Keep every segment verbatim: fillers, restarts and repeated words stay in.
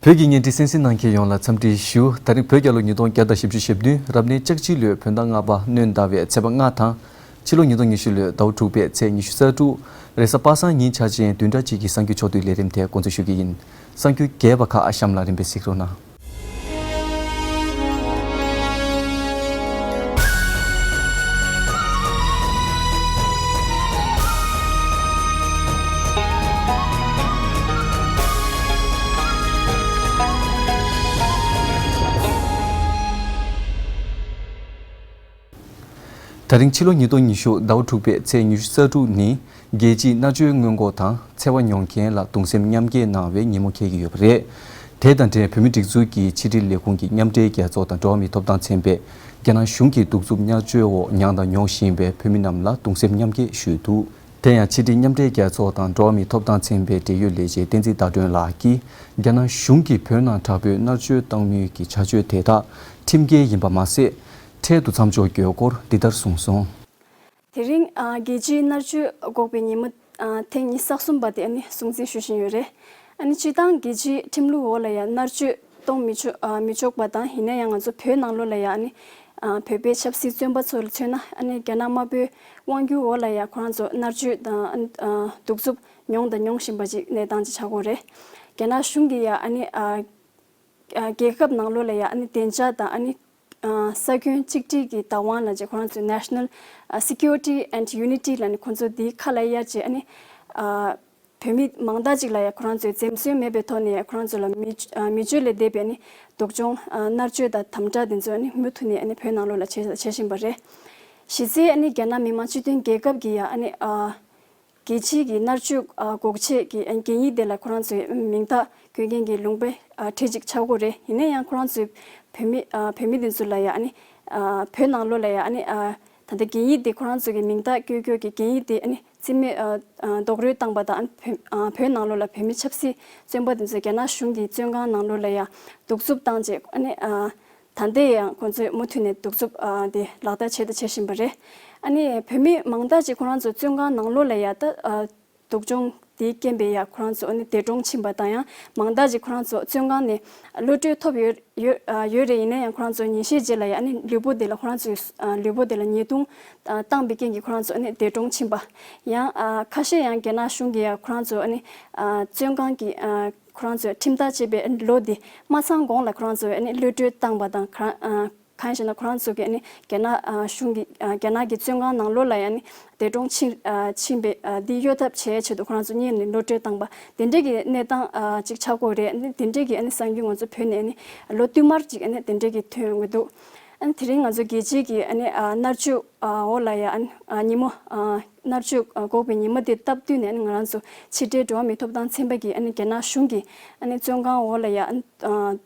བོད་ཀྱི་བརྙན་འཕྲིན་གསན་གཟིགས་གནང་མཁན་ཡོངས་ལ་འཚམས་འདྲི་ཞུ། ད་རིང་བོད་རྒྱལ་ལོ་ཉིས་སྟོང་བརྒྱ་དང་བཞི་བཅུ་ཞེ་བདུན་རབ་གནས་ལྕགས་བྱི་ལོའི་བོད་ཟླ་ལྔ་པ་སྣྲོན་ཟླ་བའི་ཚེས་པ་ལྔ་དང་། ཕྱི་ལོ་ཉིས་སྟོང་ཉི་ཤུ་ལོའི་ཟླ་བ་དྲུག་པའི་ཚེས་ཉི་ཤུ་རྩ་དྲུག་རེས་གཟའ་པ་སངས་ཉིན་ཆ་ཅན་བདུན་ཕྲག་གཅིག་གི་གསར་འགྱུར་ཕྱོགས་བསྡུས་ལས་རིམ་དེ་འགོ་འཛུགས་ཞུ་གི་ཡིན། གསར་འགྱུར་རྒྱས་པ་ཁག་གཤམ་ལ་རིམ་པས་གཟིགས་རོགས་གནང་། ད་རིང་ཕྱི་ལོ་ཉིས་སྟོང་ཉི་ཤུ་ཟླ་བ་དྲུག་པའི་ཚེས་ཉི་ཤུ་རྩ་དྲུག་ནི། རྒྱལ་སྤྱིའི་མནར་གཅོད་སྔོན་འགོག་དང་འཚེ་བ་མྱོང་མཁན་ལ་གདུང་སེམས་མཉམ་སྐྱེད་གནང་བའི་ཉིན་མོ་འཁེལ་གྱི་ཡོད་པ་རེད། དེ་དང་འབྲེལ་བོད་མིའི་སྒྲིག་འཛུགས་ཀྱི་ཕྱི་དྲིལ་ལས་ཁུངས་ཀྱི་མཉམ་འབྲེལ་རྒྱལ་ཚོགས་དང་འགྲོ་བ་མིའི་ཐོབ་ཐང་ཚན་པས་རྒྱ་ནག་གཞུང་གི་གདུག་རྩུབ་མནར་གཅོད་འོག་མྱངས་དང་མྱོང་བཞིན་པའི་བོད་མི་རྣམས་ལ་གདུང་སེམས་མཉམ་སྐྱེད་ཞུས་འདུག་དེ་ཡང་ཕྱི་དྲིལ་མཉམ་འབྲེལ་རྒྱལ་ཚོགས་དང་འགྲོ་བ་མིའི་ཐོབ་ཐང་ཚན་པའི་འབྲེལ་ཡོད་ལས་བྱེད་བསྟན་འཛིན་ཟླ་སྒྲོན་ལགས་ཀྱིས། རྒྱ་ནག་གཞུང་གིས་བོད་ནང་དྲག་པོའི་མནར་གཅོད་བཏང་མུས་ཀྱི་བྱ་སྤྱོད་དེ་དག་ཁྲིམས་འགལ་ཡིན་པ་མ་ཟད། འཕྲལ་དུ་མཚམས་འཇོག་རྒྱུའི་སྐོར་འདི་ལྟར་གསུངས་སོང་། དེ་རིང་ཨ་རྒྱལ་སྤྱིའི་མནར་གཅོད་འགོག་པའི་ཉིན་མོ་ཨ་ཐེངས་ཉི་ཤུ་རྩ་གསུམ་པ་དེ་ཨ་ནི་སྲུང་བརྩི་ཞུ་བཞིན་ཡོད་རེད། ཨ་ནི་སྤྱིར་བཏང་རྒྱལ་སྤྱིའི་ཁྲིམས་ལུགས་འོག་ལ་ཡང་མནར་གཅོད་གཏོང་མི་ཆོག་ཨ་མི་ཆོག་པ་དང་། ཡིན་ན་ཡང་ང་ཚོ་བོད་ནང་ལོགས་ལ་ཡང་ཨ་ནི་ཨ་བོད་པའི་ཆབ་སྲིད་བཙོན་པ་ཚོ་ལ་མཚོན་ན། ཨ་ནི་རྒྱ་ནག་དམར་པོའི་དབང་སྒྱུར་འོག་ལ་ཡང་ཁོ་རང་ཚོ་མནར་གཅོད་དང་ཨ་ནི་ཨ་གདུག་རྩུབ་མྱོང་དང་མྱོང་བཞིན་པ་ཅིག་གནས་སྟངས་ཅིག་ཆགས་ཀྱི་ཡོད་རེད། རྒྱ་ནག་གཞུང་གིས་ཡང་ཨ་ནི་ཨ་ཨ་རྒྱལ་ཁབ་ནང་ལོགས་ལ་ཡང་ཨ་ནི་བདེ་འཇགས་དང་ཨ་ནི་ཨ་ས་ཁྱོན་གཅིག་སྒྲིལ་གྱི་བདག་དབང་ལབ་བྱས། ཁོ་རང་ཚོས་National Security and Unity ལབ་ནས་ཁོ་ཚོ་འདིའི་ཁ་ལ་གཡར་བྱས། ཨ་ནི་ཨ་བོད་མི་མང་དག་ཅིག་ལ་ཡང་ཁོ་རང་ཚོས་འཛེམ་ཟོན་མེད་པའི་ཐོག་ནས་ཁོ་རང་ཚོ་ལ་མི་ཨ་མི་སྤྱོད་ལས་འདས་པའི་ཨ་ནི་སྡུག་སྦྱོང་ཨ་མནར་གཅོད་དང་དམ་དྲག་དེ་ཚོ་ཨ་ནི་མུ་མཐུད་ནས་ཨ་ནི་བོད་ནང་ལོགས་ལ་བྱེད་བྱེད་བཞིན་པ་རེད། གཞི་རྩའི་ཨ་ནི་རྒྱ་ནག་མི་དམངས་སྤྱི་མཐུན་རྒྱལ་ཁབ་ཀྱི་ཡང་ཨ་ནི་ཨ་རྒྱལ་སྤྱིའི་གི་མནར་གཅོད་ཨ་འགོག་ཆེད་ཀྱི་ཨ་གན་ཡིག་དེ་ལ་ཁོ་རང་ཚོས་མིང་རྟགས་བཀོད་མཁན་གྱི་ལུང་པའི་ཨ་གྲས་གཅིག་ཆགས་ཀྱི་ཡོད་རེད། ཡིན་ན་ཡང་ཁོ་རང་ཚོས་བོད་མི་ཨ་བོད་མི་དེ་ཚོ་ལ་ཡང་ཨ་ནི་ཨ་བོད་ནང་ལོགས་ལ་ཡང་ཨ་ནི་ཨ་ད་ལྟ་གན་ཡིག་དེ་ཁོ་རང་ཚོ་གི་མིང་རྟགས་བཀོད་རྒྱུ་གི་གན་ཡིག་དེ་ཨ་ནི་རྩིས་མེད་ཨ་ཨ་རྡོག་རོལ་བཏང་པ་དང་། ཨ་ནི་བོད་ཨ་བོད་ནང་ལོགས་ལ་བོད་མི་ཆབ་སྲིད་བཙོན་པ་དེ་ཚོ་རྒྱ་ནག་གཞུང་གི་བཙོན་ཁང་ནང་ལོགས་ལ་ཡང་གདུག་རྩུབ་བཏང་རྗེས། ཨ་ནི་ཨ་ད་ལྟ་ཡང་ཁོང་ཚོས་མུ་མཐུད་ནས་གདུག་རྩུབ་ཨ་དེ་ལག་བསྟར་བྱས་དང་བྱེད་བཞིན་པ་རེད། ཨ་ནི་བོད་མི་མང་དག་ཅིག་ཁོ་རང་ཚོ་བཙོན་ཁང་ནང་ལོགས་ལ་ཡང་ད་ཨ་སྡུག་སྦྱོང་དེའི་རྐྱེན་པས་ཡང་ཁོ་རང་ཚོ་ཨ་ནི་འདས་གྲོངས་ཕྱིན་པ་དང་། ཡང་མང་དག་ཅིག་ཁོ་རང་ཚོ་བཙོན་ཁང་ནས་གློད་གྲོལ་ཐོབ་ཡོད་ཡོད་ཨ་ཡོད་རེད། ཡིན་ན་ཡང་ཁོ་རང་ཚོ་ཉིན་ཤས་རྗེས་ལ་ཡང་ཨ་ནི་ལུས་པོ་དེ་ལ་ཁོ་རང་ཚོའི་ཨ་ལུས་པོ་དེ་ལ་ཉེས་རྡུང་ཨ་བཏང་པའི་རྐྱེན་གྱིས་ཁོ་རང་ཚོ་ཨ་ནི་འདས་གྲོངས་ཕྱིན་པ། ཡང་ཨ་ཁ་ཤས་ཡང་རྒྱ་ནག་གཞུང་གིས་ཡང་ཁོ་རང་ཚོ་ཨ་ནི་ཨ་བཙོན་ཁང་གི་ཨ་ཁོ་རང་ཚོས་ཁྲིམས་ཐག་བཅད་པའི་ལོ་འདི་མ་ཚང་གོང་ལ་ཁོ་རང་ཚོས་ཨ་ནི་གློད་གྲོལ་བཏང་པ་དང་། གང་ཨ་གང་ཡིན་ཞེ་ན། ཁོ་རང་ཚོ་གིས་ཨ་ནི་རྒྱ་ནག་ཨ་གཞུང་གི་ཨ་རྒྱ་ནག་གི་བཙོན་ཁང་ནང་ལོགས་ལ་ཡང་ཨ་ནི་འདས་གྲོངས་ཕྱིན་ཨ་ཕྱིན་པའི་ཨ་འདི་གཡོལ་ཐབས་བྱེད་ཆེད་དུ་ཁོ་རང་ཚོ་གཉེར་ནས་གློད་གྲོལ་བཏང་པ། དེ་འདྲའི་གི་གནས་སྟངས་ཨ་ཅིག་ཆགས་ཀྱི་ཡོད་རེད། ཨ་ནི་དེ་འདྲའི་གི་ཨ་ནི་གསར་འགྱུར་ང་ཚོ་བོད་ནས་ཨ་ནི་ལོ་བསྟུད་མར་ཅིག་ཨ་ནི་དེ་འདྲའི་གི་ཐོན་ཡོང་གི་འདུག་ཨ་ནི་དེ་རིང་ང་ཚོ་རྒྱལ་སྤྱིའི་གི་ཨ་ནི་ཨ་མནར་གཅོད་ཨ་འོག་ལ་ཡང་ཨ་ནི་ཨ་ཉིན་མོ་ཨ་མནར་གཅོད་ཨ་འགོག་པའི་ཉིན་མོ་དེ་སྟབས་བསྟུན་ནས། ཨ་ནི་ང་རང་ཚོ་ཕྱི་འབྲེལ་འགྲོ་བ་མིའི་ཐོབ་ཐང་ཚན་པ་གིས་ཨ་ནི་རྒྱ་ནག་གཞུང་གི་ཨ་ནི་བཙོན་ཁང་འོག་ལ་ཡང་ཨ་ནི་ཨ་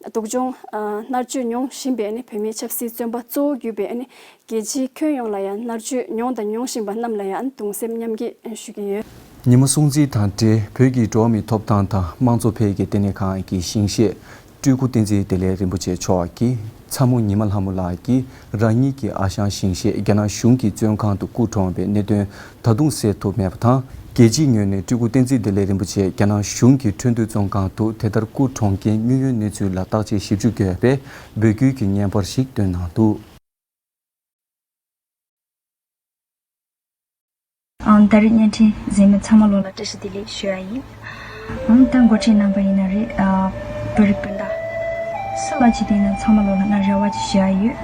སྡུག་སྦྱོང་ཨ་མནར་གཅོད་མྱོང་བཞིན་པའི་ཨ་ནི་བོད་མིའི་ཆབ་སྲིད་བཙོན་པ་གཙོ་བོ་གྱུར་པའི་ཨ་ནི་རྒྱལ་སྤྱིའི་ཁྱོན་ཡོངས་ལ་ཡང་མནར་གཅོད་མྱོང་དང་མྱོང་བཞིན་པ་རྣམས་ལ་ཡང་གདུང་སེམས་མཉམ་སྐྱེད་ཞུ་གི་ཡོད། ཉིན་མོ་སྲུང་བརྩི་དང་འབྲེལ་བོད་ཀྱི་འགྲོ་བ་མིའི་ཐོབ་ཐང་དང་དམངས་གཙོ་འཕེལ་རྒྱས་ལྟེ་གནས་ཁང་གི་ཞིང་གཤེགས་སྤྲུལ་སྐུ་བསྟན་འཛིན་བདེ་ལེགས་རིན་པོ་ཆེ་མཆོག་གིས་ཚ་མོ་ཉི་མ་ལྷ་མོ་ལགས་ཀྱིས་རང་ཉིད་ཀྱི་ཨ་ཞང་ཞིང་གཤེགས་རྒྱ་ནག་གཞུང་གི་བཙོན་ཁང་དུ་སྐུ་གྲོངས་པའི་གནད་དོན་ད་དུང་སེལ་ཐུབ་མེད་པ་དང་། རྒྱལ་སྤྱིའི་ངོས་ནས་སྤྲུལ་སྐུ་བསྟན་འཛིན་བདེ་ལེགས་རིན་པོ་ཆེ་རྒྱ་ནག་གཞུང་གི་ཁྲིམས་མཐུན་བཙོན་ཁང་དུ་དེ་ལྟར་སྐུ་གྲོངས་རྐྱེན་དངོས་ཡོད་གནས་ཚུལ་ལ་བརྟག་དཔྱད་ཞིབ་འཇུག་དགོས་པའི་འབོད་སྐུལ་གྱི་བརྙན་པར་ཞིག་བཏོན་གནང་འདུག་ཨང་། ད་རེས་བརྙན་འཕྲིན་གཟིགས་མི་ཚང་མ་ལོ་ལ་བཀྲ་ཤིས་བདེ་ལེགས་ཞུ་ཡ་ཡིན། ཨང་། ད་འགོ་ཁྲིད་རྣམ་པ་ཡིན་ན་རེད། ཨ། བོད་རིགས་སྤུན་ཟླ་སུ་ལ་བྱེད་དེ་ན་ཚང་མ་ལོ་ལ་ང་རེ་བ་ཅིག་ཞུ་ཡ་ཡོད།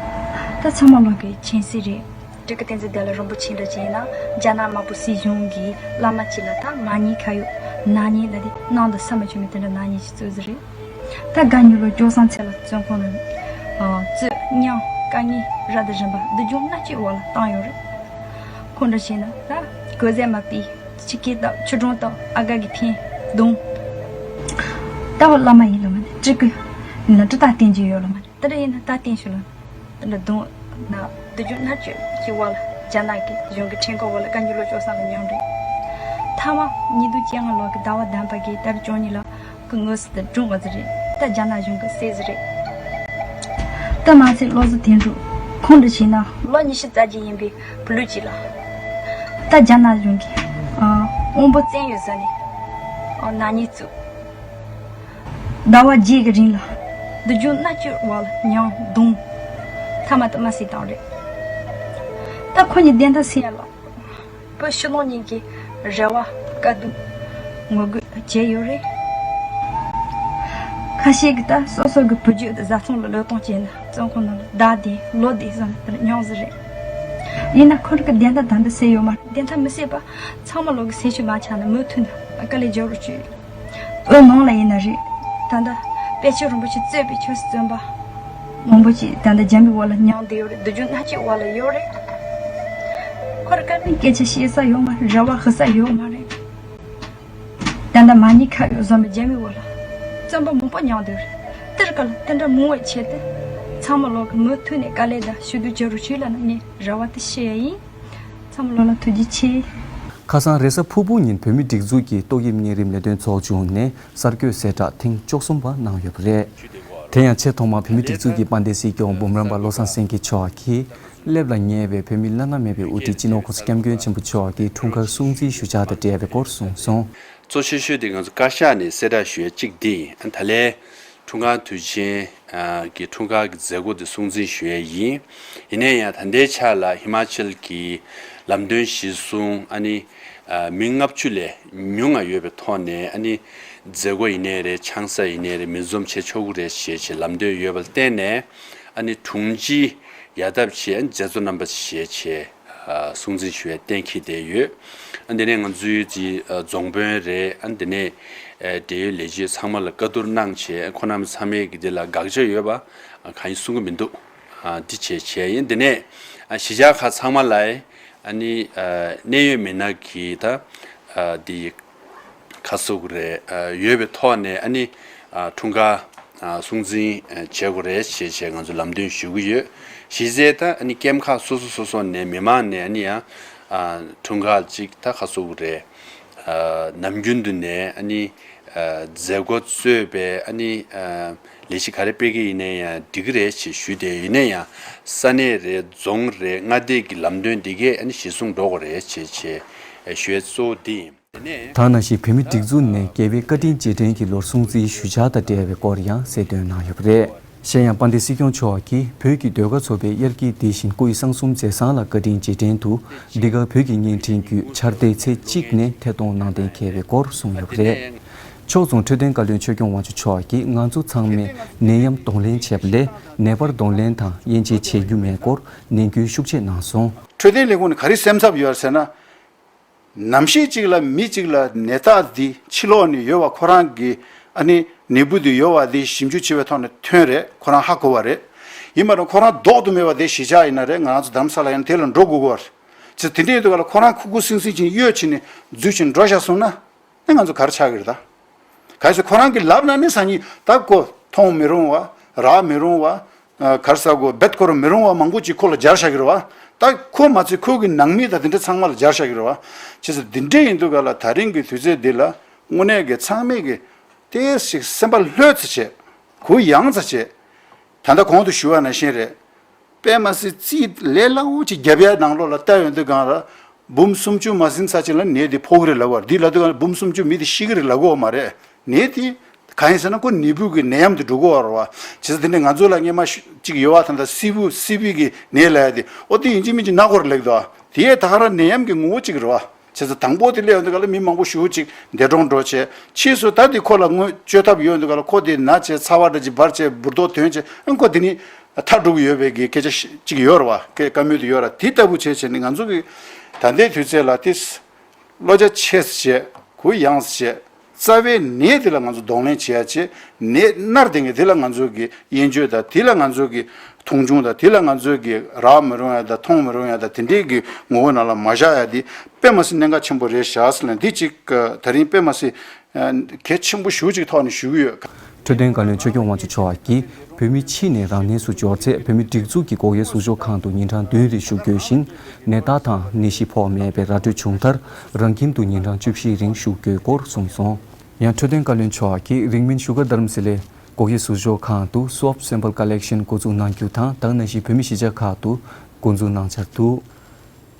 ད་ཚང་མ་ལོ་གི་མཁྱེན་གསལ་རེད། སྤྲུལ་སྐུ་བསྟན་འཛིན་བདེ་ལེགས་རིན་པོ་ཆེ་འདྲ་བྱས་ན་རྒྱ་ནག་དམར་པོ་སྲིད་གཞུང་གིས་བླ་མ་ཅིག་ལ་ད་མ་ཉེས་ཁ་གཡོགས་ན་ཉེས་ལ་དེ་གནང་དང་ས་མ་བྱུང་བའི་དེ་འདྲ་ན་ཉེས་ཅིག་བཙུགས་ཟིན་རེད། ད་དགའ་ཉི་ལོ་སྐྱོ་སང་ཚེ་ལ་བཙོན་ཁང་ནང་བཙོན་སྙིང་དཀའ་ངལ་རབ་དང་རིམ་པ་སྡུག་སྦྱོང་མནར་གཅོད་འོག་ལ་བཏང་ཡོད་རེད། ཁོང་འདྲ་བྱས་ན་ད་གོས་ཟས་མ་ཕུད། ཆུ་སྐྱེས་བཏབ། ཆུ་གྲང་བཏབ། ཨ་དགའ་གི་འཕེན་རྡུང་། ད་བ་བླ་མ་ཡིན་ལ་མ་ནི་སྤྲུལ་སྐུ་ཡིན་ན་སྤྲུལ་རྟགས་བསྟན་རྒྱུ་ཡོད་ལ་མ་ནི། ད་འདྲ་ཡིན་ན་ད་བསྟན་ཞུ་ལ། ད་འདྲ་རྡུང་ན་སྡུག་སྦྱོང་མནར་གཅོད་ཀྱི་འོག་ལ་རྒྱ་ནག་གི་གཞུང་གི་ཁྲིམས་ཁང་འོག་ལ་དགའ་ཉི་ལོ་སྐྱོ་སང་ལ་མྱངས་རེད། ཐ་མ་ཉིས་སྟོང་བཅོ་ལྔ་ལོ་གི་ཟླ་བ་བདུན་པ་གི་ཟླ་བཅུ་གཉིས་ལ་ཁོ་དངོས་སུ་དུ་གྲོངས་པ་ཟིག་རེད། ད་རྒྱ་ནག་གཞུང་གིས་བསད་ཟིག་རེད། ད་མ་ཚད་བློ་བཟང་དོན་གྲུབ་ཁོང་འདྲ་བྱས་ན་ལོ་ཉི་ཤུ་རྩ་བརྒྱད་ཡིན་པའི་བུ་ལུག་ཅིག་ལ་ད་རྒྱ་ནག་གཞུང་གིས་ཨ་དབང་པོ་བཙན་གཡོལ་བཟོས་ནས་ཨ་ན་ཉེས་བཙུགས། ཟླ་བ་བརྒྱད་ཀྱི་རིང་ལ་སྡུག་སྦྱོང་མནར་གཅོད་བ་ལ་མྱང་གདུང་ཐ་མ་དུ་མ་སྲིད་བཏང་རེད། ད་ཁོ་གཉིས་བདེན་མཐའ་སེལ་ཡ་ལ། བུ་ཕྱི་ནང་གཉིས་ཀྱི་རེ་བ་དཀའ་སྡུག་ངོ་རྒོལ་བྱས་ཡོད་རེད། ཁ་ཤས་ཀྱིས་ད་སོ་སོ་གི་བུ་རྒྱུད་དུ་བཟའ་ཚང་ལ་བློས་གཏོང་བྱས་ན་བཙོན་ཁང་ནང་ལ་ཟླ་བདུན་ལོ་བདུན་ཙམ་དེར་མྱོང་ཟིན་རེད། ཡིན་ན་ཁོ་རང་གི་བདེན་མཐའ་ད་ལྟ་སེལ་ཡོད་མ་རེད། བདེན་མཐའ་མི་སེལ་བར་ཚང་མ་ལོག་གི་སེམས་ཤུགས་མ་ཆག་ན་མུ་མཐུད་ནས་དཀའ་ལས་རྒྱག་རོགས་བྱོས། བོད་ནང་ལ་ཡིན་ན་རེད། ད་ལྟ་དཔལ་ཆེན་རིན་པོ་ཆེ་གཙོས་པའི་ཆོས་སྲིད་བཙོན་པ་མང་པོ་ཅིག་ད་ལྟ་རྒྱ་མིའི་འོག་ལ་མྱངས་བསྡད་ཡོད་རེད། སྡུག་སྦྱོང་མནར་གཅོད་འོག་ལ་ཡོད་རེད། ཁོ་རང་དཀའ་ལས་སྐད་ཆ་བཤད་ས་ཡོད་མ་རེད། རེ་བ་ཞུ་ས་ཡོད་མ་རེད། ད་ལྟ་མ་ཉེས་ཁ་གཡོགས་བཟོ་མི་རྒྱ་མིའི་འོག་ལ་བཙོན་པ་མང་པོ་མྱངས་བསྡད་ཡོད་རེད། དེར་ག་ལ་དེ་འདྲ་མང་བའི་ཆེད་དུ་ཚང་མ་ལོག་གི་མུ་མཐུད་ནས་དཀའ་ལས་དང་ཞུ་གཏུག་བྱེད་རོགས་བྱོས་ལབ་ནས་ངས་རེ་བ་དེ་བཤད་ཡ་ཡིན། ཚང་མ་ལོག་ལ་ཐུགས་རྗེ་ཆེ། ཁ་སང་རེས་གཟའ་ཕུར་བུ་ཉིན་བོད་མིའི་སྒྲིག་འཛུགས་ཀྱི་ཏོག་དབྱིབས་གཉན་རིམས་ལས་དོན་ཚོགས་ཆུང་ནས་གསར་འགོད་གསལ་བསྒྲགས་ཐེངས་བཅུ་གསུམ་པ་གནང་ཡོད་པ་རེད། དེ་ཡང་ཆེས་ཐོག་མར་བོད་མིའི་སྒྲིག་འཛུགས་ཀྱི་དཔལ་ལྡན་སྲིད་སྐྱོང་འབུམ་རམས་པ་བློ་བཟང་སེང་གེ་མཆོག་གིས་སླེབས་ལ་ཉེ་བའི་བོད་མི་བླ་ན་མེད་པའི་དབུ་ཁྲིད་སྤྱི་ནོར་༸གོང་ས་༸སྐྱབས་མགོན་ཆེན་པོ་མཆོག་གི་འཁྲུངས་སྐར་སྲུང་བརྩི་ཞུ་འཆར་དང་འབྲེལ་བའི་སྐོར་གསུངས་སོང་། གཙོ་ཆེ་ཤོས་དེ་ང་ཚོ་བཀའ་ཤག་ནས་གསལ་བསྒྲགས་ཞུ་ཡ་གཅིག་འདི་ཡིན། ད་ལན་འཁྲུངས་སྐར་དུས་ཆེན་གྱི་འཁྲུངས་སྐར་གྱི་མཛད་སྒོ་དེ་སྲུང་བརྩི་ཞུ་ཡ་ཡིན། ཡིན་ན་ཡང་ད་ལྟའི་ཆ་ལ་ཧི་མ་ཅལ་གྱི་ལམ་སྟོན་གཞིར་བཟུང་ཨ་ནི་མི་ལྔ་བཅུ་ལས་ཉུང་ང་ཡོད་པའི་ཐོག་ནས་ཨ་ནི་མཛད་སྒོ་ཡིན་ནའི་རེད། ཆང་ས་ཡིན་ནའི་རེད། མི་འཛོམས་བྱེད་ཆོག་གི་རེད་ཞེས་བྱས་ལམ་སྟོན་ཡོད་པ་ལ་བརྟེན་ནས་ཨ་ནི་དྲུང་ཆེ་ཡ་ཐབས་ཆེ་མཛད་གཙོ་རྣམ་པ་ཞེས་བྱས་སྲུང་བརྩི་ཞུ་བའི་གཏན་འཁེལ་བསྡད་ཡོད། ཨ་འདི་ནས་ང་ཚོའི་ཅི་རྫོང་དཔོན་རེད། ཨ་འདི་ནས་འབྲེལ་ཡོད་ལས་བྱེད་ཚང་མ་ལ་བཀའ་བསྡུར་གནང་བྱས་ཁོང་རྣམ་ཚང་མས་ཀྱི་འདི་ལ་དགག་བྱ་ཡོད་པ་གང་ཡང་གསུང་གི་མི་འདུག་འདི་བྱས་བྱས་ཡིན། འདི་ནས་གཞིས་ཆགས་ཁག་ཚང་མ་ལ་ཨ་ནི་གནད་ཡོད་མི་སྣ་གི་ད་འདི་ཁ་གསོ་གི་རེད། ཡོད་པའི་ཐོག་ནས་ཨ་ནི་འཁྲུངས་སྐར་སྲུང་བརྩི་བྱེད་དགོས་རེད་ཞེས་བྱས་ང་ཚོ་ལམ་སྟོན་ཞུ་གི་ཡོད། གཞི་རྩའི་ད་ཨ་ནི་ཀེམ་ཁག་སོ་སོ་སོ་སོ་ནས་མི་མང་ནས་ཨ་ནི་ཡང་འཁྲུངས་སྐར་ཅིག་ད་ཁ་གསོ་གི་རེད། ནམ་རྒྱུན་དུ་ནས་ཨ་ནི་མཛད་སྒོ་གཙོས་པའི་ཨ་ནི་ལས་གཞི་ག་རེ་སྤེལ་གི་ཡིན་ན་ཡང་འགྲིག་གི་རེད་ཞེས་ཞུས་ཏེ། ཡིན་ན་ཡང་ས་གནས་རེད། རྫོང་རེད། མངའ་སྡེ་གི་ལམ་སྟོན་འདི་གས་ཨ་ནི་གཞིར་བཟུང་འགྲོ་དགོས་རེད་ཞེས་བྱས་ཞུ་ཡ་གཙོ་བོ་འདི་ཡིན། ད་ནང་བཞིན་བོད་མིའི་སྒྲིག་འཛུགས་ནས་རྒྱལ་བའི་བཀའ་དྲིན་རྗེས་དྲན་གྱི་ལོར་སྲུང་བརྩིའི་ཞུ་འཆར་དང་འབྲེལ་བའི་སྐོར་ཡང་གསལ་སྟོན་གནང་ཡོད་པ་རེད། གཞན་ཡང་དཔལ་ལྡན་སྲིད་སྐྱོང་མཆོག་གིས་བོད་ཀྱི་ཟློས་གར་ཚོགས་པའི་དབྱར་སྐྱིད་འདི་བཞིན་སྐུ་ཡི་གསང་གསུམ་མཛད་བཟང་ལ་བཀའ་དྲིན་རྗེས་དྲན་དུ། འདི་ག་བོད་ཀྱི་བརྙན་འཕྲིན་བརྒྱུད་འཆར་ཟླའི་ཚེས་གཅིག་ནས་ཐད་གཏོང་གནང་གཏན་འཁེལ་བའི་སྐོར་གསུངས་ཡོད་པ་རེད། ཕྱོགས་མཚུངས་འཕྲོད་བསྟེན་བཀའ་བློན་ཆོས་སྐྱོང་དབང་ཕྱུག་མཆོག་གིས་ང་ཚོ་ཚང་མས་ནད་ཡམས་གདོང་ལེན་བྱས་པ་ལས་ནད་པར་གདོང་ལེན་དང་དབྱེ་འབྱེད་བྱེད་རྒྱུ་མེད་སྐོར་ནན་སྐུལ་ཤུགས་ཆེ་གནང་སོང་། འཕྲོད་བསྟེན་ལས་ཁུངས་ནས་ག་རེ་སེམས་འཚབ་ཡོད་ཟེར་ན། ནམ་ཞིག་ཅིག་ལ་མི་ཅིག་ལ་ནད་རྟགས་འདི་ཕྱི་ལོགས་ནས་ཡོད་པ། ཁོ་རང་གི་ཨ་ནི་ནད་འབུ་འདི་ཡོད་པ་འདི་ཞིབ་འཇུག་བྱེད་པའི་ཐོག་ནས་ཐོན་རེད། ཁོ་རང་ཧ་གོ་བ་རེད། ཡིན་པ་ན་ཁོ་རང་ལྡོག་ཏུ་མེད་པ་དེ་གཞིས་ཆགས་ཡིན་ན་རེད། ང་རང་ཚོ་རྡ་རམ་ས་ལ་ཡིན་ན་དེ་ལ་འགྲོ་དགོས་ཀྱི་རེད། ཅེས་དེ་འདྲ་ཡིན་དུས་ག་ལ་ཁོ་རང་ཁུག་ཁུག་སིང་སིང་ཅིག་གཡོལ་བྱས་ནས་འཛུལ་བྱས་ནས་འགྲོ་བཞག་སོང་ན། ཨེ་ང་ཚོ་ག་རེ་ཆགས་ཀྱི་རེད་ད། ག་རེ་ཟེར་ཁོ་རང་གི་ལབ་ན་ནི་སང་ཉིན་ད་ཁོ་མཐོང་མི་རུང་བ། རག་མི་རུང་བ། ཨ་ག་རེ་ཟེར་དགོས། རྦད་ཁོ་རང་མི་རུང་བ་མང་པོ་ཅིག་ཁོ་ལ་སྦྱར་བཞག་གི་རེད་བ། ད་ཁོ་མ་ཚད་ཁོ་གི་ནང་མི་དང་དེ་འདྲ་ཚང་མ་ལ་སྦྱར་བཞག་གི་རེད་བ། བྱས་ཙང་འདི་འདྲ་ཡིན་དུས་ག་ལ་ད་རིང་གི་དུས་ཚོད་འདི་ལ་དངོས་གནས་ཀྱི་ཚང་མས་ཀྱི་ཏོག་ཙམ་སེམས་པ་ལྷོད་ཙམ་བྱས། གུ་ཡངས་ཙམ་བྱས། ད་ལྟ་གོང་དུ་ཞུ་བ་ནང་བཞིན་རེད། དཔེ་མ་སྲིད་རྩིས་ལས་སླ་བོ་ཅིག་རྒྱབ་ཡ་ནང་ལོགས་ལ་ལྟ་ཡོང་དུས་གང་ལ་འབུམ་སུམ་ཅུ་མ་ཟིན་ཚར་ཅིག་ལ་ནད་དེ་ཕོག་གི་རེད་ལབ་པ་རེད། འདི་ལབ་དུས་གང་ལ་འབུམ་སུམ་ཅུ་མི་དེ་ཤི་གི་རེད་ལབ་གི་ཡོད་མ་རེད། ནད་དེ་གང་ཡིན་ཟེར་ན་ཁོ་ནད་འབུ་གི་ནད་ཡམས་དེ་འགྲོ་གི་ཡོད་རེད་བ། བྱས་ཙང་དེ་ནས་ང་ཚོ་ལ་སྔས་མ་ཅིག་ཡོད་བ། ད་ལྟ་སི་བུ་སི་བི་གི་ནད་ལབ་ཡ་དེ། ཨོ་དེ་ཡིན་གཅིག་མིན་གཅིག་ན་གོ་རེད་ལབ་ཀྱི་འདུག་བ། དེ་ཡས་ད་ག་རང་ནད་ཡམས་ཀྱི་ངོ་བོ་གཅིག་རེད་བ། བྱས་ཙང་དང་པོ་དེ་སླེབས་ཡོང་དུས་ག་ལ་མི་མང་པོ་ཞེ་པོ་ཅིག་འདས་གྲོངས་འགྲོ་བྱས། ཕྱིས་སུ་ད་དེ་ཁོ་ལ་དངོས་བཅོས་ཐབས་ཡོད་འདུག་ག་ལ། ཁོ་དེ་ན་བྱས་ཚ་བ་འདྲ་ཅིག་འབར་བྱས་འབུར་རྡོག་ཐོན་བྱས། ཨ་ཁོ་དེ་ནི་ཐར་འགྲོ་གི་ཡོད་པའི་གི་སྐད་ཆ་ཅིག་ཡོད་རེད་བ། སྐད་བཀའ་མོལ་དེ་ཡོད་རེད། དེ་ལྟ་བུ་བྱས་བྱས་ནས་ང་ཚོ་གི་ད་ལྟའི་དུས་ཚོད་ལ་དེ་བློ་རྒྱ་ཆེ་ཙམ་བྱས། གུ་ཡངས་ཙམ་བྱས། རྩ་བའི་ནད་དེ་ལ་ང་ཚོ་གདོང་ལེན་བྱེད་ཡ་བྱས། ནད་མནར་བསྡད་མཁན་དེ་ལ་ང་ཚོ་གི་དབྱེན་བཅོས་དང་། དེ་ལ་ང་ཚོ་གི་མཐོང་ཆུང་དང་། དེ་ལ་ང་ཚོ་གི་རག་མི་རུང་ཡ་དང་མཐོང་མི་རུང་ཡ་དང་། དེ་འདྲའི་གི་ངོ་བོ་ནང་ལ་མ་བཞག་ཡ་དེ་དཔེ་མ་སྲིད་གནད་འགག་ཆེན་པོ་རེད་ཤག་ཟེར་ལབ་ནས། འདི་གཅིག་ད་རིང་དཔེ་མ་སྲིད་གལ་ཆེན་པོ་ཞེ་པོ་ཅིག་ཐོག་ནས་ཞུ་གི་ཡོད། འཕྲོད་བསྟེན་བཀའ་བློན་ཆོས་སྐྱོང་དབང་ཕྱུག་མཆོག་གིས་བོད་མི་ཕྱི་ནས་རང་གནས་སུ་འབྱོར་ཚེ་བོད་མིའི་སྒྲིག་འཛུགས་ཀྱི་སྒོག་དབྱེ་ཟུར་འཇོག་ཁང་དུ་ཉིན་གྲངས་བདུན་རེ་བཞུགས་དགོས་ཤིང་། ནད་རྟགས་དང་ནད་གཞི་ཕོག་མེད་པའི་ར་སྤྲོད་བྱུང་མཐར་རང་ཁྱིམ་དུ་ཉིན་གྲངས་བཅུ་བཞི་རིང་བཞུགས་དགོས་སྐོར་གསུངས་སོང་། ཡང་འཕྲོད་བསྟེན་བཀའ་བློན་མཆོག་གིས་རིང་མིན་བཞུགས་སྒར་རྡ་རམ་ས་ལའི་སྒོག་དབྱེ་ཟུར་འཇོག་ཁང་དུ་Swab Sample Collection འགོ་འཛུགས་གནང་རྒྱུ་དང་། ད་ག་ནང་བཞིན་བོད་མི་གཞིས་ཆགས་ཁག་ཏུ་འགོ་འཛུགས་གནང་འཆར་འདུག་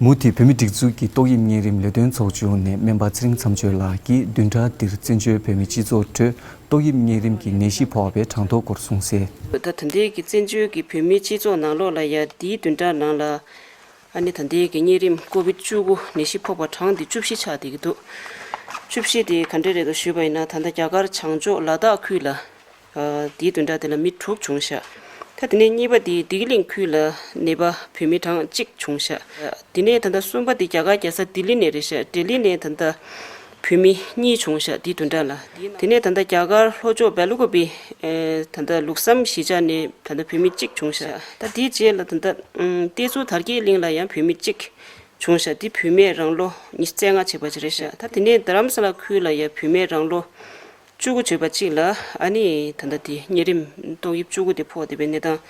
མུ་མཐུད་བོད་མིའི་སྒྲིག་འཛུགས་ཀྱི་ཏོག་དབྱིབས་གཉན་རིམས་ལས་དོན་ཚོགས་ཆུང་ནས་སྨན་པ་ཚེ་རིང་མཚམས་གཅོད་ལགས་ཀྱིས་བདུན་ཕྲག་འདིར་བཙན་བྱོལ་བོད་མིའི་སྤྱི་ཚོགས་ཁྲོད་ཏོག་དབྱིབས་གཉན་རིམས་ཀྱི་ནད་གཞི་ཕོག་པའི་གྲངས་ཐོ་སྐོར་གསུངས་གསལ། ད་ད་ལྟའི་གི་བཙན་བྱོལ་གྱི་བོད་མིའི་སྤྱི་ཚོགས་ནང་ལོགས་ལ་ཡ་འདིའི་བདུན་ཕྲག་ནང་ལ་ཨ་ནི་ད་ལྟའི་གི་གཉན་རིམས་ཀོ་བིད་བཅུ་དགུ་ནད་གཞི་ཕོག་པ་གྲངས་འདི་བཅུ་བཞི་ཆགས་བསྡད་ཀྱི་འདུག་བཅུ་བཞི་དེ་ག་འདྲ་རེད་འདུག་ཞུས་པ་ཡིན་ན། ད་ལྟ་རྒྱ་གར་བྱང་ཕྱོགས་ལ་དྭགས་ཁུལ་ལ། ཨ་དེའི་བདུན་ཕྲག་དེ་ལ་མི་དྲུག་བྱུང་ཤག་ད་དེ་ནས་གཉིས་པ་དེ་བདེ་སྐྱིད་གླིང་ཁུལ་ལ་ནད་པ་བོད་མི་གྲངས་གཅིག་བྱུང་ཤག་དེ་ནས་ད་ལྟ་གསུམ་པ་དེ་རྒྱ་གར་རྒྱལ་ས་ལྡི་ལི་ནས་རེད་ཤག་ལྡི་ལི་ནས་ད་ལྟ་བོད་མི་གཉིས་བྱུང་ཤག་དེའི་བདུན་ཕྲག་ལ། དེ་ནས་ད་ལྟ་རྒྱ་གར་ལྷོ་ཕྱོགས་སྦེལ་ཀོབ་པི་ཨེ་ད་ལྟ་ལུགས་བསམ་གཞིས་ཆགས་ནས་ད་ལྟ་བོད་མི་གཅིག་བྱུང་ཤག་ད་དེའི་རྗེས་ལ་ད་ལྟ་ཨམ་བསྟན་འཛིན་དར་རྒྱས་གླིང་ལ་ཡང་བོད་མི་གཅིག་བྱུང་ཤག་དེ་བུད་མེད་རང་ལོ་ཉི་ཤུ་རྩ་ལྔ་བྱས་པ་ཅིག་རེད་ཤག་ད་དེ་ནས་རྡ་རམ་ས་ལ་ཁུལ་ལ་ཡང་བུད་མེད་རང་ལོ་བཅུ་དགུ་བྱས་པ་གཅིག་ལ་ཨ་ནི་ད་ལྟ་དེ་གཉན་རིམས་ཏོག་དབྱིབས་བཅུ་དགུ་དེ་ཕོག་བསྡད་པའི་གནས་སྟངས་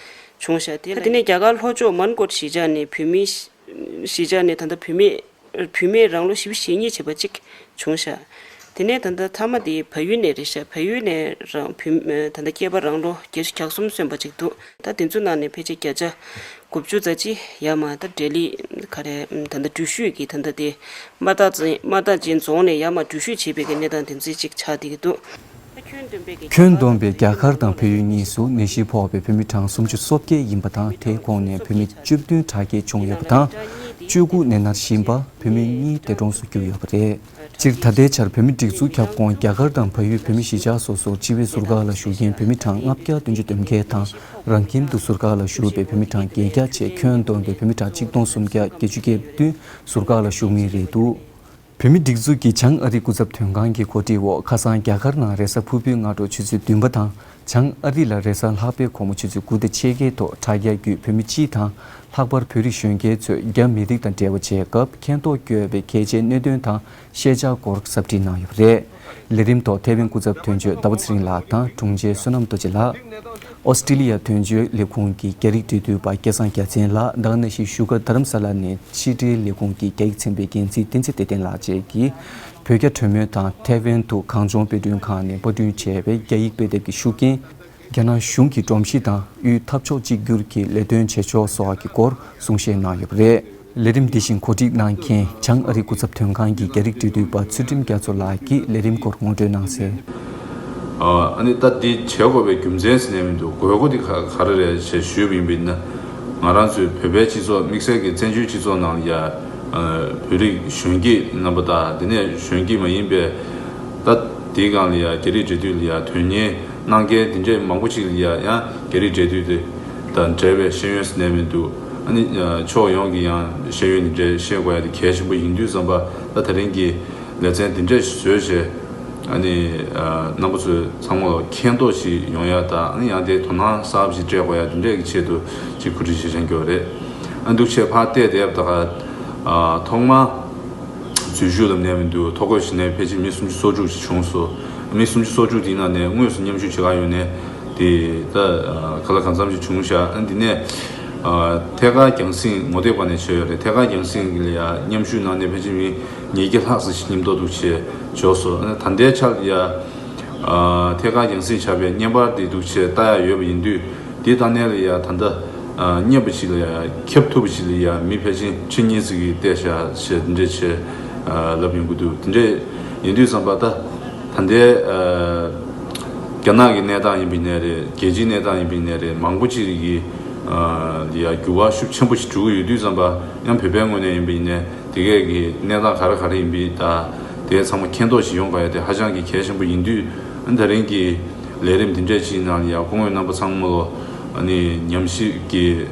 བྱུང་ཤག་དེ་ལ་དེ་ནས་རྒྱ་གར་ལྷོ་ཕྱོགས་མན་གོ་གཞིས་ཆགས་ནས་བུད་མེད་གཞིས་ཆགས་ནས་ད་ལྟ་བུད་མེད་བུད་མེད་རང་ལོ་བཞི་བཅུ་ཞེ་གཉིས་བྱས་པ་གཅིག་བྱུང་ཤག་དེ་ནས་ད་ལྟ་མཐའ་མ་དེ་བལ་ཡུལ་ནས་རེད་ཤག་བལ་ཡུལ་ནས་རང་བུད་ད་ལྟ་སྐྱེས་པ་རང་ལོ་བརྒྱད་ཅུ་གྱ་གསུམ་སོན་པ་གཅིག་འདུག་ད་དེ་ཚོ་ནང་ནས་ཕལ་ཆེར་བརྒྱ་ཆ་དགུ་བཅུ་ཙམ་ཅིག་ཡར་མར་ད་འབྲེལ་ཡོད་ག་རེ་ད་ལྟ་འགྲུལ་བཞུད་ཀྱི་ད་ལྟ་དེ་དམར་རྟགས་ཅན་དམར་རྟགས་ཅན་རྫོང་ནས་ཡར་མར་འགྲུལ་བཞུད་བྱེད་པའི་གི་གནས་སྟངས་དེ་ཚོ་ཅིག་ཆགས་བསྡད་ཀྱི་འདུག་ད་ཁྱོན་བསྡོམས་པའི་གི་ཁྱོན་བསྡོམས་པའི་རྒྱ་གར་དང་བལ་ཡུལ་གཉིས་སུ་ནད་གཞི་ཕོག་པའི་བོད་མི་གྲངས་སུམ་ཅུ་སོ་བརྒྱད་ཡིན་པ་དང་། དེའི་ཁོངས་ནས་བོད་མི་བཅུ་བདུན་དྲག་སྐྱེད་བྱུང་ཡོད་པ་དང་། བཅུ་དགུ་ནད་མནར་གཞི་ཡིན་པ། བོད་མི་གཉིས་འདས་གྲོངས་སུ་གྱུར་ཡོད་པ་རེད། སྤྱིར་ད་ལྟའི་ཆར་བོད་མིའི་སྒྲིག་འཛུགས་ཁྱབ་ཁོངས་རྒྱ་གར་དང་བལ་ཡུལ་བོད་མིའི་གཞིས་ཆགས་སོ་སོར་སྤྱི་པའི་ཟུར་བཀག་ལ་བཞུགས་མཁན་བོད་མི་གྲངས་ལྔ་བརྒྱ་བདུན་ཅུ་དོན་བརྒྱད་དང་། རང་ཁྱིམ་དུ་ཟུར་བཀག་ལ་བཞུགས་པའི་བོད་མི་གྲངས་བརྒྱད་བརྒྱ་བཅས་ཁྱོན་བསྡོམས་པའི་བོད་མི་གྲངས་ཆིག་སྟོང་སུམ་བརྒྱ་བརྒྱད་ཅུ་གྱ་བདུན་ཟུར་བཀག་ལ་བཞུགས་མུས་རེད་འདུག་བོད་མིའི་སྒྲིག་འཛུགས་ཀྱི་བྱང་ཨ་རི་སྐུ་ཚབ་དོན་ཁང་གི་གོ་སྒྲིག་འོག་ཁ་སང་རྒྱ་གར་ནང་རེས་གཟའ་ཕུར་བུའི་སྔ་དྲོ་ཆུ་ཚོད་བདུན་པ་དང་། བྱང་ཨ་རི་ལ་རེས་གཟའ་ལྷག་པའི་དགོང་མོ་ཆུ་ཚོད་དགུ་དང་ཕྱེད་ཀའི་ཐོག་དྲ་རྒྱ་བརྒྱུད་བོད་མི་སྤྱི་དང་། ལྷག་པར་བོད་རིགས་གཞོན་སྐྱེས་ཚོས་རྒྱ་མི་རིགས་དང་འབྲེལ་བ་བྱེད་སྐབས་མཁྱེན་རྟོགས་སྐྱོ་བའི་གལ་ཆེའི་གནད་དོན་དང་ཤེས་བྱ་སྐོར་ཟབ་ཁྲིད་གནང་ཡོད་པ་རེད། ལས་རིམ་ཐོག་ཐེ་ཝན་སྐུ་ཚབ་དོན་གཅོད་ཟླ་བ་ཚེ་རིང་ལགས་དང་དྲུང་ཆེ་བསོད་ནམས་རྡོ་རྗེ་ལགས། ཨོ་སི་ཀྲི་ལི་ཡ་དོན་གཅོད་ལས་ཁུངས་ཀྱི་རྒྱ་རིགས་འབྲེལ་མཐུད་པ་སྐལ་བཟང་རྒྱལ་མཚན་ལགས། ད་ག་ནང་བཞིན་བཞུགས་སྒར་རྡ་རམ་ས་ལ་ནས་ཕྱི་འབྲེལ་ལས་ཁུངས་ཀྱི་རྒྱ་ཡིག་ཚན་པའི་འགན་འཛིན་བསྟན་འཛིན་བདེ་ལྡན་ལགས་བཅས་ཀྱིས་བོད་རྒྱ་གྲོས་མོལ་དང་། ཐེ་ཝན་དུ་གངས་ལྗོངས་དཔེ་སྐྲུན་ཁང་ནས་པར་སྐྲུན་བྱས་པའི་རྒྱ་ཡིག་དཔེ་དེབ་ཀྱི་ཤུགས་རྐྱེན། རྒྱ་ནག་གཞུང་གི་སྒྲོམ་གཞི་དང་དབུས་འཐབ་ཕྱོགས་གཅིག་གྱུར་གྱི་ལས་དོན་བྱེད་ཕྱོགས་སོགས་ཀྱི་སྐོར་གསུང་བཤད་གནང་ཡོད་པ་རེད། ལས་རིམ་འདི་བཞིན་གོ་སྒྲིག་གནང་མཁན་བྱང་ཨ་རི་སྐུ་ཚབ་དོན་ཁང་གི་རྒྱ་རིགས་འབྲེལ་མཐུད་པ་ཚུལ་ཁྲིམས་རྒྱ་མཚོ་ལགས་ཀྱིས་ལས་རིམ་སྐོར་ངོ་སྤྲོད་གནང་གསལ། ཨ་ནི་ད་འདི་བྱེད་དགོས་པའི་རྒྱུ་མཚན་ཟེར་ནས་མི་འདུག་དགོས་མཁོ་འདི་ག་ག་རེ་རེད་ཅེས་ཞུས་པ་ཡིན་པ་ཡིན་ན། ང་རང་ཚོའི་བོད་པའི་སྤྱི་ཚོགས་དམིགས་བསལ་གྱི་བཙན་བྱོལ་སྤྱི་ཚོགས་ནང་ལ་ཡ་བོད་རིགས་གཞོན་སྐྱེས་རྣམ་པ་དང་། དེ་ནས་གཞོན་སྐྱེས་མ་ཡིན་པའི་ད་དེའི་སྒང་ལ་ཡ་རྒྱ་རིགས་འབྲེལ་མཐུད་ལ་ཡ་དོན་གཉེར་གནང་མཁན་དེ་འདྲས་མང་པོ་ཅིག་ལ་ཡ་ཡང་རྒྱ་རིགས་འབྲེལ་མཐུད་དེ་དང་འབྲེལ་བའི་ཤེས་ཡོན་ཟེར་ནས་མི་འདུག་ཨ་ནི་ཕྱོགས་ཡོངས་ཀྱི་ཡང་ཤེས་ཡོན་དེ་འདྲས་ཤེས་དགོས་ཡ་དེ་གལ་ཆེན་པོ་ཡིན་དུས་ཙམ་པ། ད་དེ་རིང་གི་ལེ་ཚན་འདི་འདྲས་ཤིག་བཟོས་བྱས། ཨ་ནི་ཨ་རྣམ་པ་ཚོས་ཚང་མ་ལ་མཁྱེན་རྟོགས་ཤིག་ཡོང་ཡ་དང་། ཨ་ནི་ཡང་དེ་དོ་སྣང་གསར་པ་ཞིག་སྤྲད་དགོས་ཡ་དེ་འདྲས་ཀྱི་ཆེད་དུ་ཅིག་གོ་སྒྲིག་ཞིག་བྱེད་ཀྱི་ཡོད་རེད། ཨ་འདུག་བྱས་ཕར་བལྟས་བསྡད་པ་ད་ག་ཨ་ཐོག་མ་འཛུལ་ཞུགས་ལ་གནས་མི་འདུག་ཐོ་འགོད་བྱས་ནས་ཕལ་ཆེར་མི་སུམ་ཅུ་སོ་དྲུག་ཅིག་བྱུང་སོང་། མི་སུམ་ཅུ་སོ་དྲུག་དེའི་ནང་ནས་དངོས་སུ་མཉམ་ཞུགས་བྱེད་ག་ཡོང་ནས་དེ་ད་ཨ་ག་ལ་གང་འཚམ་ཞིག་བྱུང་ཤག་ཨ་འདི་ནས་ཨ་ཐད་ཀར་རྒྱང་སྲིང་ངོ་དེབ་སྒང་ནས་བྱས་ཡོད་རེད། ཐད་ཀར་རྒྱང་སྲིང་ལ་ཡ་མཉམ་ཞུགས་གནང་ནས་ཕལ་ཆེར་མི་ཉིས་བརྒྱ་ལྷག་ཙམ་ཞིག་མཉམ་དུ་འདུག་བྱས་འབྱོར་སོང་། ཨ་ད་ལྟའི་ཆར་ཡ་ཨ་ཐད་ཀར་རྒྱང་སྲིང་བྱ་བའི་བརྙན་པར་དེ་འདུག་བྱས་ལྟ་ཡ་ཡོད་པ་ཡིན་དུས། དེ་ལྟ་ནས་ལ་ཡ་ད་ལྟ་ཨ་སྙན་པ་ཞིག་ལ་ཡ་ཁྱབ་ཐུབ་པ་ཞིག་ལ་ཡ་མི་ཕལ་ཆེར་ཁྲི་གཉིས་ཙམ་གྱིས་བལྟས་ཤག་ཞེས་འདི་འདྲས་བྱས་ཨ་ལབ་ཡོང་གི་འདུག་དེ་འདྲས་ཡིན་དུས་ཙམ་པ་ད་ད་ལྟའི་ཨ་རྒྱ་ནག་གི་གནས་སྟངས་ཡིན་པ་ཡིན་ནའི་རེད། རྒྱལ་སྤྱིའི་གནས་སྟངས་ཡིན་པ་ཡིན་ནའི་རེད། མང་པོ་ཅིག་གི་ཨ་ལ་ཡ་འགྱུར་བ་ཤུགས་ཆེན་པོ་ཞིག་འགྲོ་གི་ཡོད་དུས་ཙམ་པ། ཡང་བོད་པའི་ངོས་ནས་ཡིན་པ་ཡིན་ནའི་དེ་གས་ཀྱི་གནས་སྟངས་ག་རེ་ག་རེ་ཡིན་པ་ད་དེ་ཚང་མ་མཁྱེན་རྟོགས་ཤིག་ཡོང་དགོས་ཡ་དེ་ཧ་ཅང་གི་གལ་ཆེན་པོ་ཡིན་དུས། ཨ་ད་རིང་གི་ལས་རིམ་འདི་འདྲས་ཅིག་ནང་ལ་ཡ་སྐུ་ངོ་རྣམ་པ་ཚང་མ་ལོ་ཨ་ནི་ཉམས་ཞིབ་ཀྱི་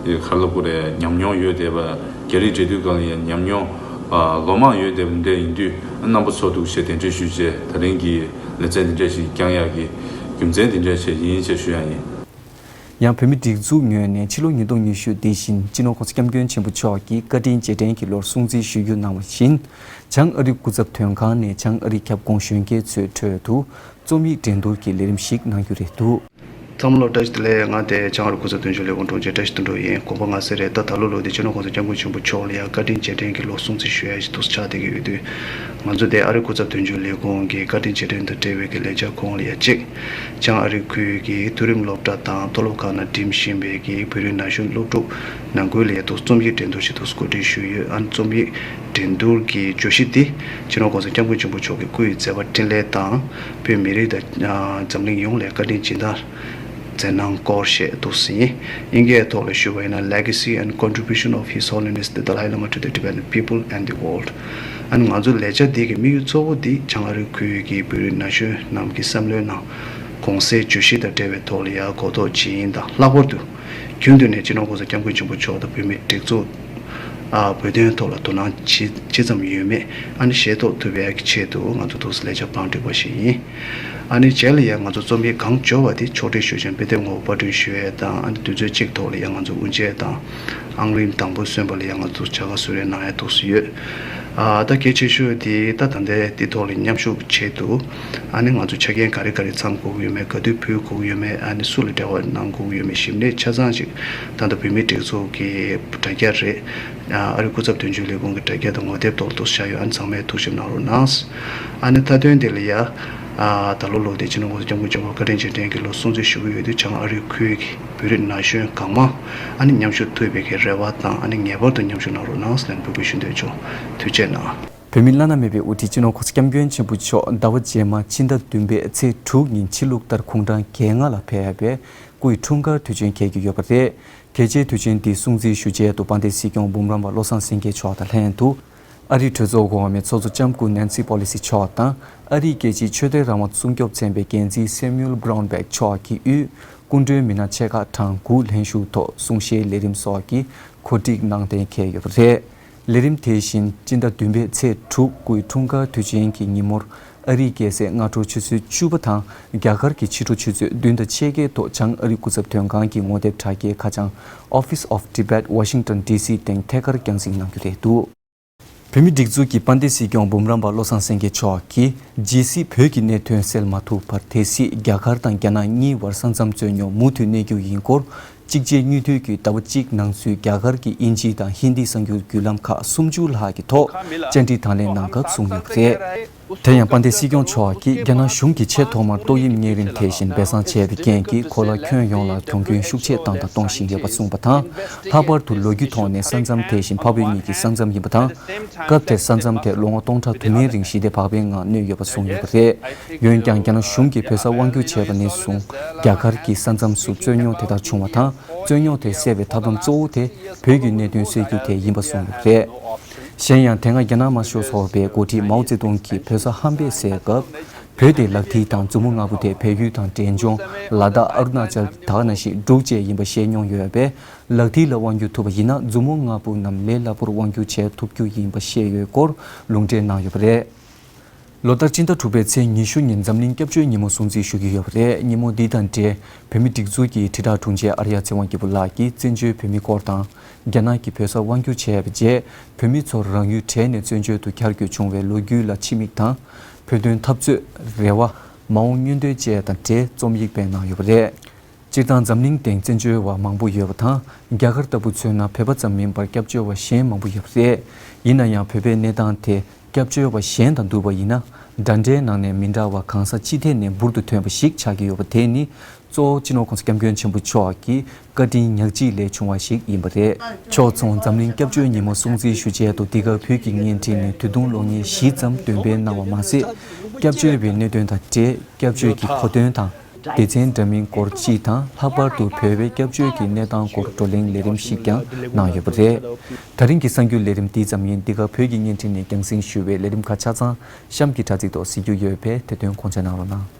ག་རེ་ལབ་དགོས་རེད། ཉམས་མྱོང་ཡོད་བསྡད་པ། རྒྱ་རིགས་འབྲེལ་མཐུད་སྒང་ལ་ཡ་ཉམས་མྱོང་ཨ་ལོ་མང་ཡོད་བསྡད་པ་འདི་འདྲས་ཡིན་དུས། ཨ་རྣམ་པ་ཚོ་འདུག་བྱས་གདན་འདྲེན་ཞུས་བྱས་ད་རིང་གི་ལེ་ཚན་འདི་འདྲས་ཞིག་བསྐྱང་ཡག་གི་རྒྱུ་མཚན་འདི་འདྲས་ཞིག་ཡིན་ཞེས་ཞུ་ཡ་ཡིན། ཡང་བོད་མིའི་སྒྲིག་འཛུགས་ངོས་ནས་ཕྱི་ལོ་ཉིས་སྟོང་ཉི་ཤུ་འདི་བཞིན་སྤྱི་ནོར་༸གོང་ས་༸སྐྱབས་མགོན་ཆེན་པོ་མཆོག་གི་བཀའ་དྲིན་རྗེས་དྲན་གྱི་ལོར་སྲུང་བརྩི་ཞུ་རྒྱུ་གནང་བ་བཞིན། བྱང་ཨ་རི་སྐུ་ཚབ་དོན་ཁང་ནས་བྱང་ཨ་རི་ཁྱབ་ཁོངས་གཞོན་སྐྱེས་ཚོའི་ཁྲོད་དུ་རྩོམ་ཡིག་འགྲན་བསྡུར་གྱི་ལས་རིམ་ཞིག་གནང་རྒྱུ་རེད་འདུག་ཚང་མ་ལ་བཀྲ་ཤིས་བདེ་ལེགས། ང་དེ་བྱང་ཨ་རི་སྐུ་ཚབ་དོན་གཅོད་ལས་ཁུངས་དྲུང་ཆེ་བཀྲ་ཤིས་དོན་གྲུབ་ཡིན། དགོངས་པ་ང་སེ་རེད། ད་ད་ལོ་ལོ་དེ་སྤྱི་ནོར་༸གོང་ས་༸སྐྱབས་མགོན་ཆེན་པོ་མཆོག་ལ་ཡང་བཀའ་དྲིན་རྗེས་དྲན་གྱི་ལོ་སྲུང་བརྩི་ཞུ་ཡ་ཞིག་ཏུ་ཆགས་བསྡད་ཀྱི་ཡོད་དུས། ང་ཚོ་དེ་ཨ་རིའི་སྐུ་ཚབ་དོན་གཅོད་ལས་ཁུངས་ཀྱི་བཀའ་དྲིན་རྗེས་དྲན་དང་འབྲེལ་བའི་གི་ལས་འཆར་ཁོངས་ལ་ཡ་གཅིག་བྱང་ཨ་རི་ཁུལ་གྱི་མཐོ་རིམ་སློབ་གྲྭ་དང་མཐོ་སློབ་ཁག་ནང་འགྲིམ་བཞིན་པའི་གི་བོད་རིགས་ན་གཞོན་སློབ་ཕྲུག་ནང་ཁུལ་ལ་ཡ་འདུག་རྩོམ་ཡིག་འགྲན་བསྡུར་ཞིག་འདུག་གོ་སྒྲིག་ཞུས་ཡོད། ཨ་ནི་རྩོམ་ཡིག་འགྲན་བསྡུར་གྱི་བརྗོད་གཞི་འདི་སྤྱི་ནོར་༸གོང་ས་༸སྐྱབས་མགོན་ཆེན་པོ་མཆོག་གི་སྐུའི་མཛད་པ་འཕྲིན་ལས་དང་བོད་མི་རིགས་དང་འཛམ་གླིང་ཡོངས་ལ་བཀའ་དྲིན་སྦྱིན་བདག་མཛད་གནང་སྐོར་ཞེས་འདུག་ཟིན། དབྱིན་སྐད་ཐོག་ལ་ཞུ་བ་ཡིན་ན། Legacy and Contribution of His Holiness the Dalai Lama to the Tibetan People and the World། ཨ་ནི་ང་ཚོ་ལས་འཆར་འདི་གི་དམིགས་ཡུལ་གཙོ་བོ་འདི་བྱང་ཨ་རི་ཁུལ་གྱི་བོད་རིགས་ན་གཞོན་རྣམས་ཀྱི་བསམ་བློའི་ནང་གོང་གསལ་བརྗོད་གཞི་དང་འབྲེལ་བའི་ཐོག་ལ་ཡང་གོ་རྟོགས་ཇི་ཡིན་དང་། ལྷག་པར་དུ་རྒྱུན་དུ་ནས་སྤྱི་ནོར་༸གོང་ས་༸སྐྱབས་མགོན་ཆེན་པོ་མཆོག་དང་བོད་མིའི་སྒྲིག་འཛུགས་ཨ་བོད་དོན་ཐོག་ལ་དོ་སྣང་ཇི་ཇི་ཙམ་ཡོད་མེད་ཨ་ནི་ཤེས་རྟོགས་ཐུབ་པའི་ཆེད་དུ་ང་ཚོ་འདུག་སེ་ལས་འཆར་བང་བསྒྲིགས་པ་ཞིག་ཡིན། ཨ་ནི་རྗེས་ལ་ཡང་ང་ཚོ་རྩོམ་ཡིག་གང་འབྱོར་བ་དེ་ཕྱོགས་སྒྲིག་ཞུ་ཞིང་དཔེ་དེབ་ངོ་བོ་པར་སྐྲུན་ཞུ་ཡས་དང་། ཨ་ནི་དུས་ཚོད་གཅིག་ཐོག་ལ་ཡང་ང་ཚོ་དབུ་འབྱེད་དང་ཨང་རིམ་དང་པོ་སོན་པ་ལ་ཡང་ང་ཚོ་བྱ་དགའ་གསོལ་རས་གནང་ཡས་འདུག་སེ་ཡོད། ཨ་ད་གལ་ཆེ་ཤོས་དེ་ད་ད་ལྟའི་དེ་ཐོག་ལ་མཉམ་ཞུགས་ཆེད་དུ་ཨ་ནི་ང་ཚོ་ཆ་རྐྱེན་ག་རེ་ག་རེ་ཚང་དགོས་ཀྱི་ཡོད་མེད། ག་དུས་ཕུལ་དགོས་ཀྱི་ཡོད་མེད། ཨ་ནི་སུ་ལ་འབྲེལ་བ་གནང་དགོས་ཀྱི་ཡོད་མེད། ཞིབ་གནས་ཆ་ཚང་ཞིག་ད་ལྟ་བོད་མིའི་སྒྲིག་འཛུགས་ཀྱི་དྲ་རྒྱ་རེད། ཨ་རིའི་སྐུ་ཚབ་དོན་གཅོད་ལས་ཁུངས་ཀྱི་དྲ་རྒྱ་དང་ངོ་དེབ་ཐོག་ཏུ་བཞག་ཡོད། ཨ་ནི་ཚང་མས་ཐུགས་ཞིབ་གནང་རོགས་གནང་། ཨ་ནི་མཐའ་དོན་དེ་ལ་ཡ། ཨ་ད་ལོ་ལོ་དེ་སྤྱི་ནོར་༸གོང་ས་༸སྐྱབས་མགོན་ཆེན་པོ་བཀའ་དྲིན་རྗེས་དྲན་གྱི་ལོ་སྲུང་བརྩི་ཞུ་གི་ཡོད་དུས་བྱང་ཨ་རིའི་ཁུལ་གྱི་བོད་རིགས་ན་གཞོན་གང་མང་ཨ་ནི་མཉམ་ཞུགས་ཐུབ་པའི་གི་རེ་བ་དང་། ཨ་ནི་ངེས་པར་དུ་མཉམ་ཞུགས་གནང་རོགས་གནང་ཟེར་ནས་འབོད་སྐུལ་ཞུ་འདོད་བྱུང་། ཐུགས་རྗེ་གནང་། བོད་མི་བླ་ན་མེད་པའི་དབུ་ཁྲིད་སྤྱི་ནོར་༸གོང་ས་༸སྐྱབས་མགོན་ཆེན་པོ་མཆོག་ཟླ་བ་རྗེས་མ་ཕྱི་ཟླ་བདུན་པའི་ཚེས་དྲུག་ཉིན་ཕྱི་ལུགས་ལྟར་དགུང་གྲངས་བརྒྱད་ལྔ་ལ་ཕེབས་པའི་སྐུའི་འཁྲུངས་སྐར་དུས་ཆེན་འཁེལ་གྱི་ཡོད་པ་རེད། གལ་ཆེའི་དུས་ཆེན་འདི་སྲུང་བརྩི་ཞུ་ཆེད་དུ་དཔལ་ལྡན་སྲིད་སྐྱོང་འབུམ་རམས་པ་བློ་བཟང་སེང་གེ་མཆོག་དང་ལྷན་དུ། ཨ་རིའི་གྲོས་ཚོགས་འོག་མའི་ཚོགས་གཙོ་ལྕམ་སྐུ་ནན་སི་པོ་ལི་སི་མཆོག་དང་། ཨ་རིའི་རྒྱལ་སྤྱིའི་ཆོས་དད་རང་དབང་སྲུང་སྐྱོབ་ཚན་པའི་འགན་འཛིན་སེ་མུ་ཨེལ་བྷ་རོན་བྷེག་མཆོག་གིས་དབུས་སྐུ་མགྲོན་མི་སྣ་ཆེ་ཁག་གྲངས་དགུ་ལྷན་ཞུགས་ཐོག་གསུང་བཤད་ལས་རིམ་སོགས་ཀྱི་གོ་སྒྲིག་གནང་གཏན་འཁེལ་ཡོད་པ་རེད། ལས་རིམ་དེ་བཞིན་སྤྱི་ཟླ་བདུན་པའི་ཚེས་དྲུག་སྐུའི་འཁྲུངས་སྐར་དུས་ཆེན་གྱི་ཉིན་མོར། ཨ་རིའི་རྒྱལ་སྲས་སྔ་དྲོ་ཆུ་ཚོད་བཅུ་པ་དང་རྒྱ་གར་གྱི་ཕྱི་དྲོ་ཆུ་ཚོད་བདུན་དང་ཕྱེད་ཀའི་ཐོག་བྱང་ཨ་རི་སྐུ་ཚབ་དོན་ཁང་གི་ངོ་དེབ་དྲ་རྒྱའི་ཁ་བྱང་Office of Tibet Washington D C སྟེང་ཐད་ཀར་རྒྱང་སྲིང་གནང་རྒྱུ་རེད་འདུག་བོད་མིའི་སྒྲིག་འཛུགས་ཀྱི་དཔལ་ལྡན་སྲིད་སྐྱོང་འབུམ་རམས་པ་བློ་བཟང་སེང་གེ་མཆོག་གིས་ཇི་སྲིད་བོད་ཀྱི་གནད་དོན་སེལ་མ་ཐུབ་བར་དེ་སྲིད་རྒྱ་གར་དང་རྒྱ་ནག་གཉིས་བར་ས་མཚམས་རྩོད་རྙོག་མུ་མཐུད་གནས་རྒྱུ་ཡིན་སྐོར། གཅིག་རྗེས་གཉིས་མཐུད་ཀྱིས་ཟླ་བ་གཅིག་ནང་ཚུད་རྒྱ་གར་གྱི་དབྱིན་ཇི་དང་ཧིན་དི་གསར་འགྱུར་བརྒྱུད་ལམ་ཁག་སུམ་ཅུ་ལྷག་གི་ཐོག་བཅར་འདྲི་དང་ལེན་གནང་སྐབས་གསུངས་ཡོད་པ་རེད། དེ་ཡང་དཔལ་ལྡན་སྲིད་སྐྱོང་མཆོག་གིས་རྒྱ་ནག་གཞུང་གིས་ཆེས་ཐོག་མར་ཏོག་དབྱིབས་གཉན་རིམས་དེ་བཞིན་སྦས་གསང་བྱས་པའི་རྐྱེན་གྱིས་གོ་ལ་ཁྱོན་ཡོངས་ལ་གྱོང་གུན་ཤུགས་ཆེ་བཏང་དང་གཏོང་བཞིན་ཡོད་པ་གསུངས་པ་དང་། ལྷག་པར་དུ་ལོ་རྒྱུས་ཐོག་ནས་ས་མཚམས་དེ་བཞིན་འཕགས་བོད་གཉིས་ཀྱི་ས་མཚམས་ཡིན་པ་དང་། སྐབས་དེར་ས་མཚམས་དེ་ལོ་ངོ་སྟོང་ཕྲག་དུ་མའི་རིང་ཞི་བདེ་བག་ཕེབས་ངང་གནས་ཡོད་པ་གསུངས་ཡོད་པ་རེད། འོན་ཀྱང་རྒྱ་ནག་གཞུང་གིས་བོད་ས་དབང་བསྒྱུར་བྱས་པ་ནས་བཟུང་རྒྱ་གར་གྱི་ས་མཚམས་སུ་རྩོད་རྙོག་དེ་དག་བྱུང་བ་དང་། རྩོད་རྙོག་དེ་སེལ་བའི་ཐབས་ལམ་གཙོ་བོ་དེ་བོད་ཀྱི་གནད་དོན་སེལ་རྒྱུ་དེ་ཡིན་པ་གསུངས་ཡོད་པ་རེད། གཞན་ཡང་དེ་སྔ་རྒྱ་ནག་དམར་ཤོག་ཚོགས་པའི་འགོ་ཁྲིད་མའོ་ཙེ་ཏུང་གིས་བོད་ས་ཧམ་པས་བསལ་སྐབས། བོད་དེ་ལག་མཐིལ་དང་མཛུབ་མོ་ལྔ་པོ་དེ་བལ་ཡུལ་དང་འབྲས་ལྗོངས། ལ་དྭགས། ཨ་རུ་ན་ཅལ་དག་ནང་བཞིན་འབྲུག་བཅས་ཡིན་པ་བཤད་མྱོང་ཡོད་པས། ལག་མཐིལ་ལ་དབང་བསྒྱུར་ཐུབ་པ་ཡིན་ན་མཛུབ་མོ་ལྔ་པོ་རྣམས་ལས་སླ་པོར་དབང་བསྒྱུར་བྱེད་ཐུབ་རྒྱུ་ཡིན་པ་བཤད་ཡོད་སྐོར་ལུང་འདྲེན་གནང་ཡོད་པ་རེད། ལོ་ལྟར་སྤྱི་ཟླ་དྲུག་པའི་ཚེས་ཉི་ཤུ་ཉིན་འཛམ་གླིང་སྐྱབས་བཅོལ་ཉིན་མོ་སྲུང་བརྩི་ཞུ་གི་ཡོད་པ་རེད། ཉིན་མོ་འདི་དང་འབྲེལ་བོད་མིའི་སྒྲིག་འཛུགས་ཀྱི་དྲིལ་བསྒྲགས་དྲུང་ཆེ་ཨརྱ་ཚེ་དབང་རྒྱལ་པོ་ལགས་ཀྱིས་བཙན་བྱོལ་བོད་མིའི་སྐོར་དང་། རྒྱ་ནག་གིས་བོད་ས་དབང་བསྒྱུར་བྱས་པའི་རྗེས་བོད་མི་ཚོར་རང་ཡུལ་བྲལ་ནས་བཙན་བྱོལ་དུ་འཁྱར་དགོས་བྱུང་བའི་ལོ་རྒྱུས་ལ་ཕྱི་མིག་དང་། བོད་དོན་འཐབ་རྩོད། རེ་བ། མ་འོངས་མངོན་འདོད་བཅས་དང་འབྲེལ་རྩོམ་ཡིག་སྤེལ་གནང་ཡོད་པ་རེད། སྤྱིར་བཏང་འཛམ་གླིང་སྟེང་བཙན་བྱོལ་བ་མང་པོ་ཡོད་པ་དང་། རྒྱ་གར་ལྟ་བུ་མཚོན་ན་བོད་པ་ཙམ་མིན་པར་སྐྱབས་བཅོལ་བ་གཞན་མང་པོ་ཡོད་པ་རེད། ཡིན་ན་ཡང་བོད་པའི་གནས་སྟངས་དེ་སྐྱབས་བཅོལ་བ་གཞན་དང་བསྡུར་བ་ཡིན་ན། འདྲ་འདྲའི་ནང་ནས་མི་འདྲ་བ་གང་ས་ཅི་ཐད་ནས་འབུར་དུ་ཐོན་པ་ཞིག་ཆགས་ཀྱི་ཡོད་པ་དེ་ནི་གཙོ་བོ་སྤྱི་ནོར་༸གོང་ས་༸སྐྱབས་མགོན་ཆེན་པོ་མཆོག་གི་བཀའ་དྲིན་ཉག་གཅིག་ལས་བྱུང་བ་ཞིག་ཡིན་པ་རེད། ཕྱོགས་མཚུངས་འཛམ་གླིང་སྐྱབས་བཅོལ་ཉིན་མོ་སྲུང་བརྩི་ཞུ་ཆེད་དུ་འདི་ག་བོད་ཀྱི་བརྙན་འཕྲིན་ནས་དུས་ཐུང་གློག་བརྙན་བཞི་ཙམ་འདོན་སྤེལ་གནང་བ་མ་ཟད། སྐྱབས་བཅོལ་བའི་གནད་དོན་དང་འབྲེལ་སྐྱབས་བཅོལ་གྱི་གོ་དོན་དང་། སྡེ་ཚན་འདྲ་མིན་སྐོར་སྤྱི་དང་། ལྷག་པར་དུ་བོད་པའི་སྐྱབས་བཅོལ་གྱི་གནས་སྟངས་སྐོར་བགྲོ་གླེང་ལས་རིམ་ཞིག་ཀྱང་གནང་ཡོད་པ་རེད། ད་རིང་གི་གསར་འགྱུར་ལས་རིམ་འདི་ཙམ་ཡིན། འདི་ག་བོད་ཀྱི་བརྙན་འཕྲིན་ནས་རྒྱང་སྲིང་ཞུ་བའི་ལས་རིམ་ཁག་ཆ་ཚང་གཤམ་གྱི་དྲ་ཚིགས་ཐོག་གཟིགས་རྒྱུ་ཡོད་པས་དེ་དོན་དགོངས་འཇགས་གནང་རོགས་གནང་།